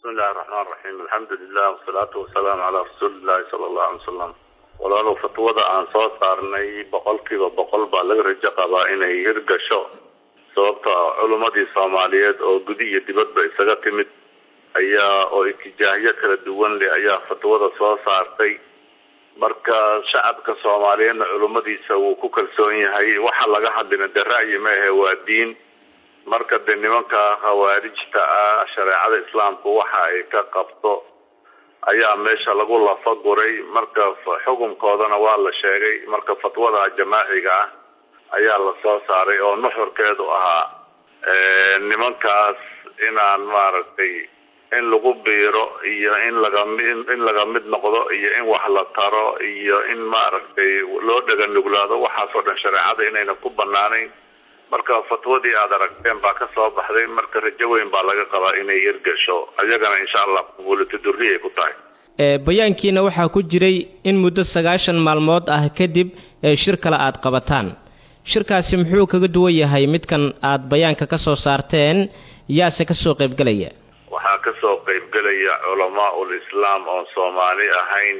Bismillahi raxmaan raxiim, alxamdulilah wasalaatu wasalaamu calaa rasuulillahi sala allahu alay wasalam. Walaalow, fatwada aan soo saarnay 100% baa laga rajo qabaa inay hirgasho, sababta culimmadii Soomaaliyeed oo gudi iyo dibadba isaga timid ayaa oo itijaahyo kala duwan leh ayaa fatwada soo saartay. Marka shacabka Soomaaliyeedna culimmadiisa wuu ku kalsoon yahay. Waxa laga hadlina dee ra'yi maahe, waa diin. Marka dee nimanka khawaarijta ah shareecada Islaamku waxa ay ka qabto ayaa meesha lagu lafaguray. Marka xukunkoodana waa la sheegay. Marka fatwada jamaaciga ah ayaa la soo saaray oo nuxurkeedu ahaa nimankaas inaan maaragtay in lagu biiro iyo in laga mid noqdo iyo in wax la taro iyo in maaragtay loo dhega nuglaado, waxaasoo dhan shareecada inayna ku banaanayn. Marka fatwadii aad aragteen baa ka soo baxday. Marka rajo weyn baa laga qabaa inay hirgasho, ayagana insha Allah qubuulatu durriyay ku tahay. Bayaankiina waxaa ku jiray in muddo 90 maalmood ah kadib shir kale aad qabataan. Shirkaasi muxuu kaga duwan yahay midkan aad bayaanka ka soo saarteen? Yaase kasoo qaybgelaya? Waxaa kasoo qaybgelaya culamaa ul islaam oon Soomaali ahayn.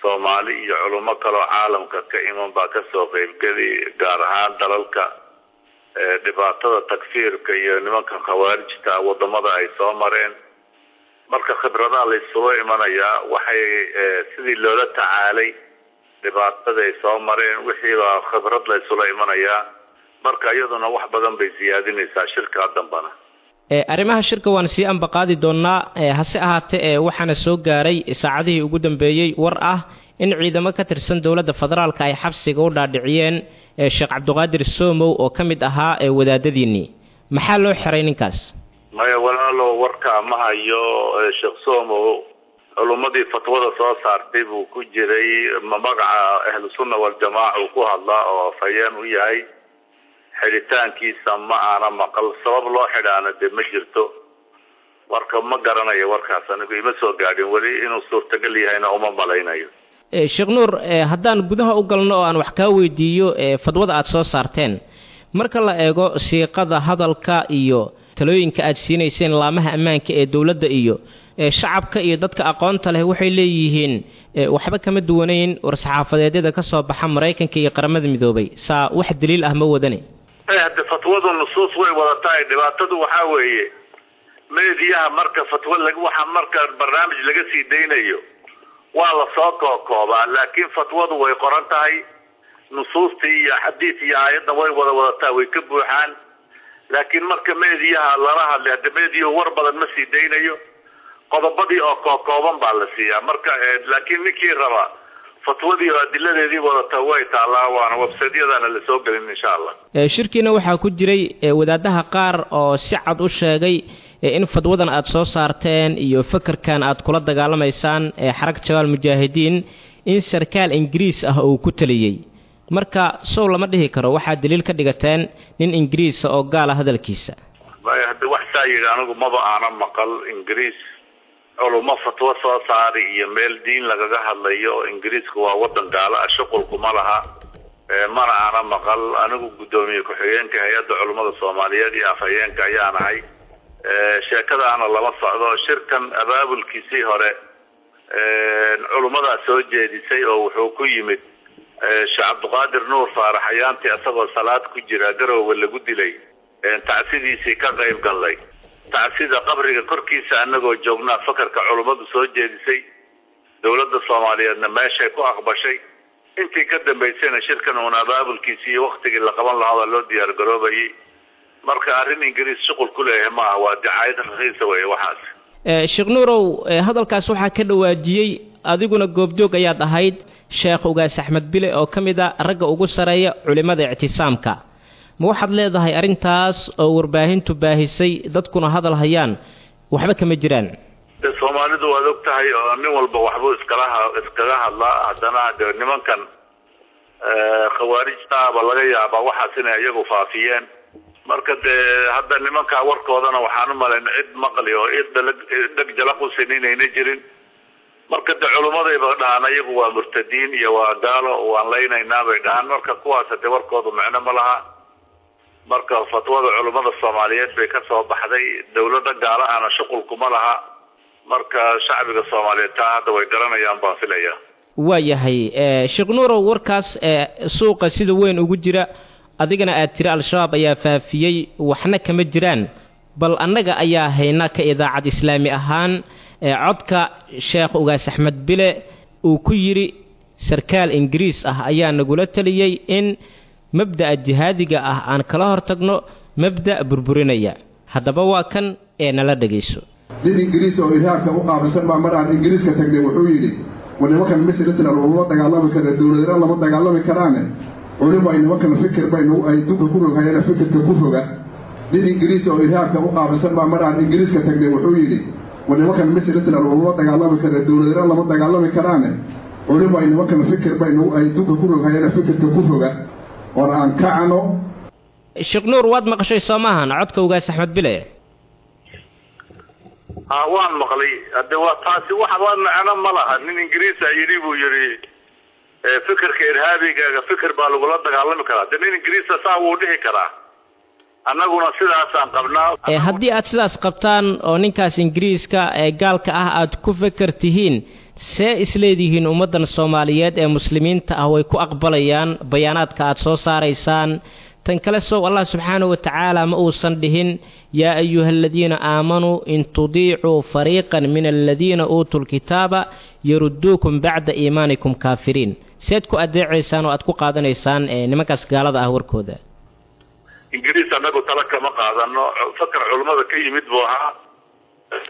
Soomaali iyo culamo kaloo caalamka ka iman baa kasoo qaybgeli, gaar ahaan dalalka dhibaatada takfiirka iyo nimanka khawaarijta wadamada ay soo mareen. Marka khibradaha la isugu imanayaa, waxay sidii loola tacaalay dhibaatada ay soo mareen, wixiibaa khibrad la isula imanayaa. Marka iyaduna wax badan bay siyaadinaysaa shirka dambana. Arrimaha shirka waan sii ambaqaadi doonaa, hase ahaatee waxaana soo gaaray saacadihii ugu dambeeyey war ah in ciidamo ka tirsan dowladda federaalka ay xabsiga u dhaadhiciyeen Sheekh Cabdiqaadir Somow oo ka mid ahaa wadaadadiinnii. Maxaa loo xiray ninkaas? Maya walaalo, warkaa ma hayo. Sheekh Somow culummadii fatwada soo saartay buu ku jiray. Magaca Ahlusunna Waljamaaca uu ku hadlaa oo afhayeen u yahay. Xidhitaankiisa ma aana maqal, sabab loo xidhaana dee ma jirto. Marka ma garanayo warkaas, anigu ima soo gaadhin weli, inuu suurtagal yahayna uma malaynayo. Sheekh Nuur, haddaan gudaha u galno oo aan wax kaa weydiiyo fadwada aad soo saarteen, marka la eego siiqada hadalka iyo talooyinka aad siinayseen laamaha ammaanka ee dowladda iyo shacabka iyo dadka aqoonta leh, waxay leeyihiin waxba kama duwanayn war-saxaafadeedyada ka soo baxa Maraykanka iyo Qaramada Midoobay, saa wax daliil ah ma wadane. Hadde fatwadu nusuus way wadatahay. Dhibaatadu waxaa weeye meediyaha marka fatwo lag waxa marka barnaamij laga sii daynayo waa lasoo kookoobaa, laakiin fatwadu way qoran tahay, nusuustii iyo xadiis iyo aayadna way wada wadataa, way ka buuxaan. Laakiin marka meediyaha lala hadlay, hadda meediyuhu war badan ma sii daynayo, qodobadii oo kookooban baa la siiyaa. Marka laakiin ninkii raba fatwadii oo adiladeedii wadata way taallaa, waana websaytyadana lasoo gelin insha Allah. Shirkiina waxaa ku jiray wadaadaha qaar oo si cad u sheegay in fadwadan aad soo saarteen iyo fakerkan aad kula dagaalamaysaan Xarag Jabaal Mujaahidiin in sarkaal Ingiriis ah uu ku taliyey. Marka sow lama dhihi karo waxaad daliil ka dhigateen nin Ingiriisa oo gaala hadalkiisa? Maya, hadda wax saa yidhi anigu maba aana maqal. Ingiriis culummo fatwo soo saari iyo meel diin lagaga hadlayo, Ingiriisku waa wadan gaala ah, shuqulkuma laha, mana aana maqal. Anigu guddoomiye ku-xigeenka hay-adda culummada Soomaaliyeed iyo afhayeenka ayaan ahay, sheekadaana lama socdo. Shirkan abaabulkiisii hore culummadaa soo jeedisay oo wuxuu ku yimid Sheekh Cabdiqaadir Nuur Faarax ayaantii isagoo salaad ku jira Garoowe lagu dilay, tacsidiisii ka qayb gallay. Tacsida qabriga korkiisa anagoo joognaa fakarka culummadu soo jeedisay, dowladda Soomaaliyeedna meeshay ku aqbashay. Intii ka dambaysayna shirkan uun abaabulkiisii iyo waktigii la qaban lahaa waa loo diyaar garoobayay. Marka arrin Ingiriis shuqul ku leeyahay maaha, waa dicaayad rakiisa weeye waxaas. Sheekh Nuurow, hadalkaas waxaa ka dhawaajiyey, adiguna goobjoog ayaad ahayd, Sheekh Ugaas Axmed Bile oo ka mid a ragga ugu sareeya culimmada Ictisaamka. Ma waxaad leedahay arrintaas oo warbaahintu baahisay, dadkuna hadal hayaan, waxba kama jiraan? De Soomaalidu waad og tahay oo nin walba waxbuu iskaga hadlaa. Haddana de nimankan khawaarijtaaba laga yaabaa waxaas inay iyagu faafiyeen. Marka dee hadda nimankaa warkoodana waxaan u malayn cid maqli oo dheg jalaq u sin inayna jirin. Marka de culummadayba dhahaan iyagu waa murtadiin iyo waa gaalo, waan laynaynaa bay dhahaan. Marka kuwaas dee warkoodu micno ma laha. Marka fatwada culummada Soomaaliyeed bay ka soo baxday, dawladda gaala ahna shuqulkuma laha. Marka shacbiga Soomaaliyeed taa hadda way garanayaan baan filayaa. Waayahay Sheekh Nuurow, warkaas suuqa sida weyn ugu jira, adigana aad tiri Al-Shabaab ayaa faafiyey, waxna kama jiraan, bal annaga ayaa hayna ka idaacad islaami ahaan codka Sheekh Ugaas Axmed Bile uu ku yidhi sarkaal Ingiriis ah ayaa nagula taliyey in mabda'a jihaadiga ah aan kala hortagno mabda' burburinaya. Haddaba waa kan ee nala dhegayso. Nin Ingiriis oo irhaabka u qaabilsan baa mar aan Ingiriiska tagnay wuxuu yidhi, war nimankan misritna laguma dagaalami kara, dowladana lama dagaalami karaane, culimo ay nimankan fikir baynu ay dunka ku roghayana fikirka ku roga. Nin Ingiriis oo irhaabka u qaabilsan baa mar aan Ingiriiska tagnay wuxuu yidhi, war nimankan misritna laguma dagaalami kara, dowladana lama dagaalami karaane, culimo ay nimankan fikir baynu ay dunka ku roghayana fikirka ku roga, war aan kacno. Sheekh Nuur, waad maqashay soo maahan codka Ugaas Axmed Bile? Ha, waan maqlay. Hadde waa taasi waxba macno ma laha. Nin Ingiriis a yidhi buu yidhi fikirka irhaabigaaga fikir baa lagula dagaalami karaa. De nin Ingiriisa saa wuu dhihi karaa, annaguna sidaasaan qabnaa. Haddii aad sidaas qabtaan oo ninkaas Ingiriiska ee gaalka ah aad ku feker tihiin, see isleedihiin ummaddan Soomaaliyeed ee muslimiinta ah way ku aqbalayaan bayaanaadka aad soo saaraysaan? Tan kale, sow Allah subxaanahu wa tacaala ma uusan dhihin, yaa ayuha aladiina aamanuu in tudiicuu fariiqan min aladiina uutuu lkitaaba yarudduukum bacda iimaanikum kaafiriin? Seed ku adeecaysaan oo aad ku qaadanaysaan nimankaas gaalada ah warkooda? Ingiriis annagu tala kama qaadano, fakar culummada ka yimid buu ahaa,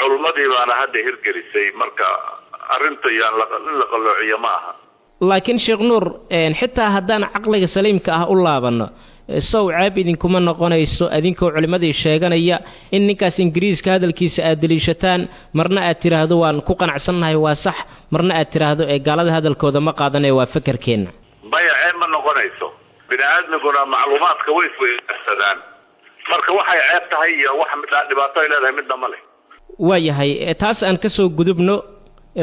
culummadii baana hadda hirgelisay. Marka arrinta yaan in la qalloociyo ma aha. Laakiin Sheekh Nuur, xitaa haddaan caqliga saliimka ah u laabanno, sow ceeb idinkuma noqonayso adinkoo culimmadii sheeganaya in ninkaas Ingiriiska hadalkiisa aad deliishataan, marna aad tidhaahdo waan ku qanacsannahay waa sax, marna aad tidhaahdo ee gaalada hadalkooda ma qaadanaya waa fakerkeenna? Maya, ceeb ma noqonayso. Bini aadmiguna macluumaadka way isweydaarsadaan, marka waxay ceeb tahay iyo wax dhibaato ay leedahay midna ma leh. Waayahay, taas aan kasoo gudubno.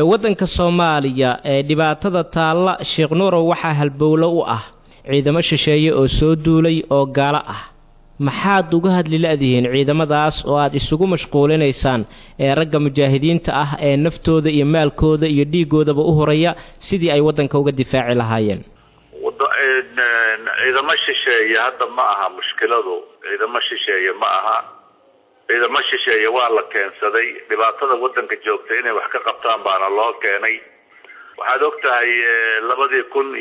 Waddanka Soomaaliya ee dhibaatada taalla, Sheekh Nuurow, waxaa halbowlo u ah ciidamo shisheeye oo soo duulay oo gaalo ah. Maxaad uga hadli la'dihiin ciidamadaas oo aad isugu mashquulinaysaan ee ragga mujaahidiinta ah ee naftooda iyo maalkooda iyo dhiigoodaba u horaya sidii ay waddanka uga difaaci lahaayeen? Ciidamo shisheeye hadda ma aha mushkiladu, ciidamo shisheeye ma aha. Ciidamo shisheeye waa la keensaday, dhibaatada waddanka joogta inay wax ka qabtaan baana loo keenay. Waxaad og tahay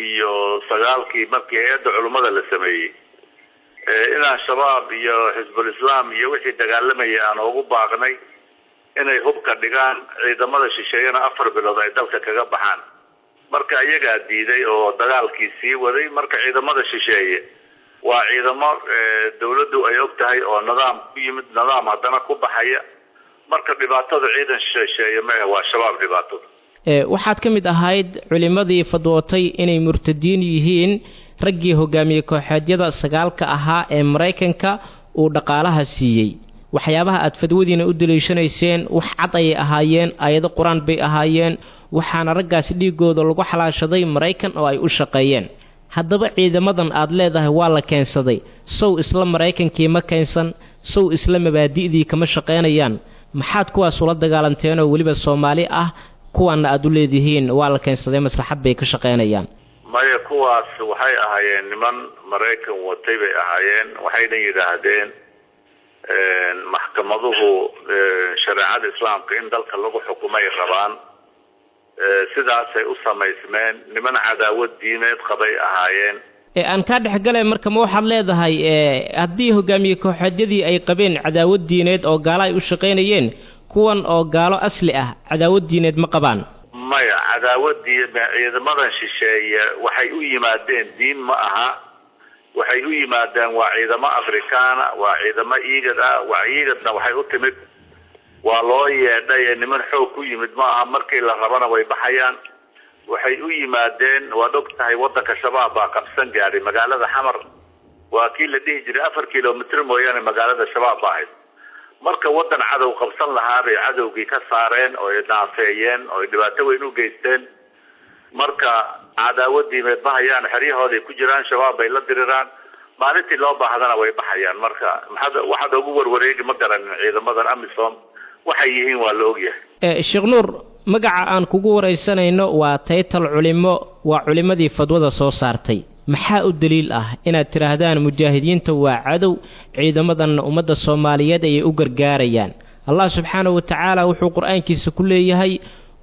2009-kii markii hay-adda culummada la sameeyey inaan Shabaab iyo Xisbul Islaam iyo wixii dagaalamayay aan ugu baaqnay inay hubka dhigaan, ciidamada shisheeyana 4 bilood ay dalka kaga baxaan. Marka iyagaa diiday oo dagaalkii sii waday. Marka ciidamada shisheeye waa ciidamo dawladdu ay og tahay oo nidaam ku yimid, nidaam haddana ku baxaya. Marka dhibaatada ciidan shisheeye ma waa Shabaab dhibaatada. Waxaad ka mid ahayd culimmadii fadwootay inay murtadiin yihiin raggii hogaamiyey kooxeedyada 9-ka ahaa ee Maraykanka uu dhaqaalaha siiyey. Waxyaabaha aad fadwadiina u daliishanayseen wax cad ayay ahaayeen, aayado qur-aan bay ahaayeen, waxaana raggaas dhiigooda lagu xalaashaday Maraykan oo ay u shaqeeyeen. Haddaba ciidamadan aad leedahay waa la keensaday, sow isla Maraykankii ma keensan? Sow isla mabaadi'dii kama shaqaynayaan? Maxaad kuwaas ula dagaalanteenoo weliba Soomaali ah, kuwaana aad u leedihiin waa la keensaday, maslaxad bay ka shaqaynayaan? Maya, kuwaas waxay ahaayeen niman Maraykan watay bay ahaayeen. Waxayna yidhaahdeen maxkamaduhu shareecada islaamka in dalka lagu xukumay rabaan, sidaasay u samaysmeen. Niman cadaawad diineed qabay ahaayeen. Aan kaa dhexgale, marka ma waxaad leedahay haddii hogaamiye kooxeedyadii ay qabeen cadaawad diineed oo gaalo ay u shaqaynayeen, kuwan oo gaalo asli ah cadaawad diineed ma qabaan? Maya, cadaawadii ciidamadan shisheeye waxay u yimaadeen diin ma aha. Waxay u yimaadeen waa ciidamo Afrikaana, waa ciidamo Iigad ah. Waa Iigadna waxay u timid waa loo yeedhay ee niman xoog ku yimid ma aha. Markii la rabana way baxayaan. Waxay u yimaadeen, waad og tahay, waddanka Shabaab baa qabsan gaadhay magaalada Xamar, waa kii la dhihi jiray 4 kilomitr mooyaane magaalada Shabaab ba ahayd. Marka waddan cadow qabsan lahaa bay cadowgii ka saareen oo ay naafeeyeen oo ay dhibaato weyn u geysteen. Marka cadaawad diimeed ma hayaan, xeryahooday ku jiraan, Shabaab bay la diriraan, maalintii loo baahdana way baxayaan. Marka maxaad waxaad ugu warwareegi ma garanin ciidamadan AMISOM Waxay yihiin waa la ogyahay. Sheekh Nuur, magaca aan kugu waraysanayno waa taytal culimo, waa culimadii fadwada soo saartay. Maxaa u daliil ah inaad tidhaahdaan mujaahidiinta waa cadow, ciidamadanna ummadda Soomaaliyeed ayay u gargaarayaan? Allah subxaanahu wa tacaala wuxuu qur-aankiisa ku leeyahay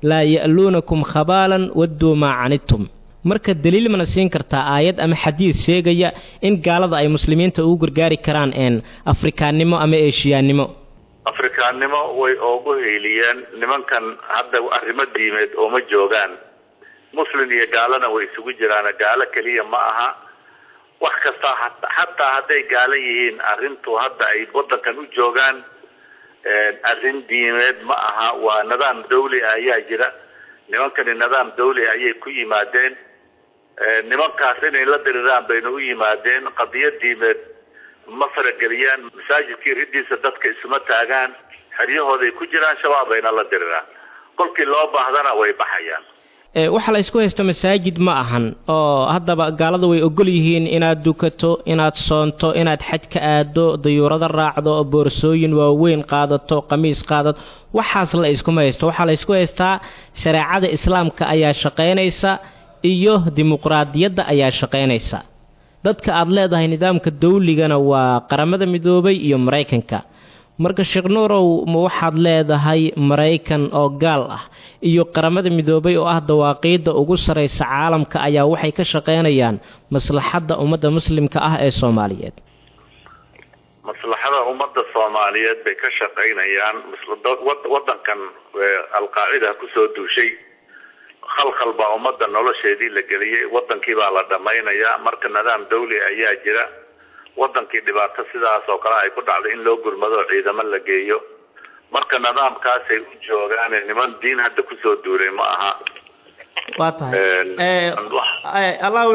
laa ya'luunakum khabaalan wadduu maa canidtum. Marka daliil mana siin kartaa aayad ama xadiis sheegaya in gaalada ay muslimiinta ugu gargaari karaan een afrikaannimo ama eeshiyaannimo? Afrikaannimo way oogu hiiliyeen nimankan. Hadda arrimo diimeed ooma joogaan, muslim iyo gaalana way isugu jiraan, gaalo keliya ma aha. Wax kasta xataa hadday gaalo yihiin, arrintu hadda ay waddankan u joogaan arrin diimeed ma aha, waa nidaam dawli ah ayaa jira. Nimankani nidaam dawli ayay ku yimaadeen, nimankaas inay la diriraan bayna u yimaadeen. Qadiyad diimeed ma farageliyaan, masaajidkii riddiisa dadka isuma taagaan, xeryahooday ku jiraan, shabaab bayna la diriraan, kolkii loo baahdana way baxayaan. Waxa la isku haysto masaajid ma ahan, oo haddaba gaaladu way ogol yihiin inaad dukato, inaad soonto, inaad xaj ka aado, dayuurado raacdo, boorsooyin waaweyn qaadato, qamiis qaadato. Waxaas la iskuma haysto. Waxaa la isku haystaa shareecada islaamka ayaa shaqaynaysa iyo dimuqraadiyadda ayaa shaqaynaysa. Dadka aad leedahay nidaamka dawligana waa Qaramada Midoobay iyo Maraykanka. Marka Sheekh Nuurow, ma waxaad leedahay Maraykan oo gaal ah iyo Qaramada Midoobay oo ah dawaaqiidda ugu sarraysa caalamka ayaa waxay ka shaqaynayaan maslaxadda ummadda muslimka ah ee Soomaaliyeed? Maslaxada ummadda Soomaaliyeed bay ka shaqaynayaan. Waddankan alqaacida kusoo duushay, khalkhal baa ummadda nolosheedii la geliyey, wadankii baa la dhamaynayaa. Marka nidaam dawli ayaa jira, wadankii dhibaato sidaas oo kale ay ku dhacday in loo gurmado, ciidamo la geeyo. Marka nidaamkaasay u joogaan, niman diin hadda kusoo duulay ma aha. Waa tahay. Allah